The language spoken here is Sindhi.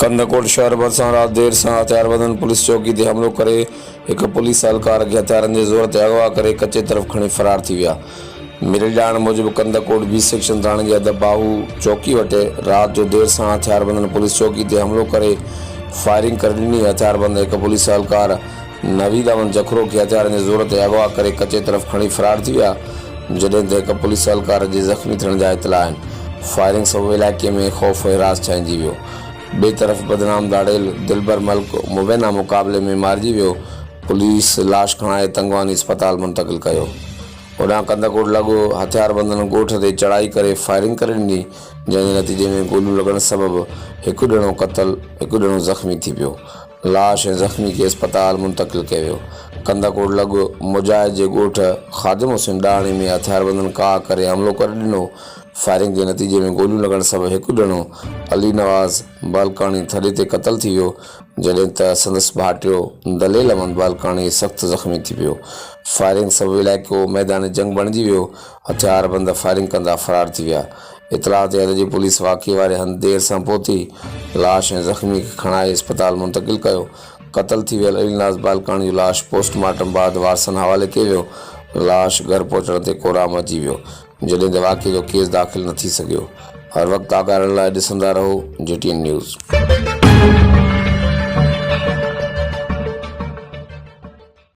ڪنڌڪوٽ شهر ڀرسان رات دير سان هٿياربندن پوليس چوڪي تي حملو ڪري هڪ پوليس اهلڪار کي هٿيارن جي زور تي اغوا ڪري ڪچي طرف کڻي فرار ٿي ويا. مليل ڄاڻ موجب ڪنڌڪوٽ بي سيڪشن ٿاڻي جي حد باهو چوڪي وٽ رات جو دير سان هٿياربندن پوليس چوڪي تي حملو ڪري فائرنگ ڪري ڏني. هٿياربند هڪ پوليس اهلڪار نويد احمد جکرو کي هٿيارن جي زور تي اغوا ڪري ڪچي طرف کڻي فرار ٿي ويا. جڏهن ته هڪ پوليس اهلڪار جي زخمي ٿيڻ جا اطلاع آهن. فائرنگ سبب علائقي ۾ خوف و هراس ڇانئجي ويو. ٻئي طرف بدنام ڌاڙيل دلبر ملڪ مبينا مقابلي ۾ مارجي ويو، پوليس لاش کڻائي تنگواني اسپتال منتقل ڪيو. هوڏانهن ڪنڌڪوٽ لڳ هٿياربندن ڳوٺ تي چڙهائي ڪري فائرنگ ڪري ڏني، جنهن جي نتيجي ۾ گوليون لڳڻ سبب هڪ ڄڻو قتل، هڪ ڄڻو زخمي ٿي پيو. لاش ۽ زخمي کي اسپتال منتقل ڪيو ويو. ڪنڌڪوٽ لڳ مجاهد جي ڳوٺ خادم حسين ڏاهاڻي ۾ هٿياربندن ڪاهه ڪري حملو ڪري ڏنو، فائرنگ جي نتيجي ۾ گوليون لڳڻ سبب هڪ ڄڻو علي نواز بالڪاڻي ٿڏي تي قتل ٿي ويو، جڏهن ته سندس ڀائٽيو دليل احمد بالڪاڻي سخت زخمي ٿي پيو. فائرنگ سبب علائقو ميدان جنگ بڻجي ويو، هٿياربند فائرنگ ڪندا فرار ٿي ويا. اطلاع تي حد جي پوليس واقعي واري هنڌ دير سان پهتي، لاش ۽ زخمي کي کڻائي اسپتال منتقل ڪيو. قتل ٿي ويل علي ناز بالڪاڻي جو لاش پوسٽ مارٽم بعد وارثن حوالي ڪيو ويو، لاش گهر پهچڻ تي ڪورام اچي ويو، جڏهن ته واقعي جو ڪيس داخل نه ٿي سگهيو. هر وقت آگاهه رهڻ لاء ڏسندا رهو جي ٽي اين نيوز.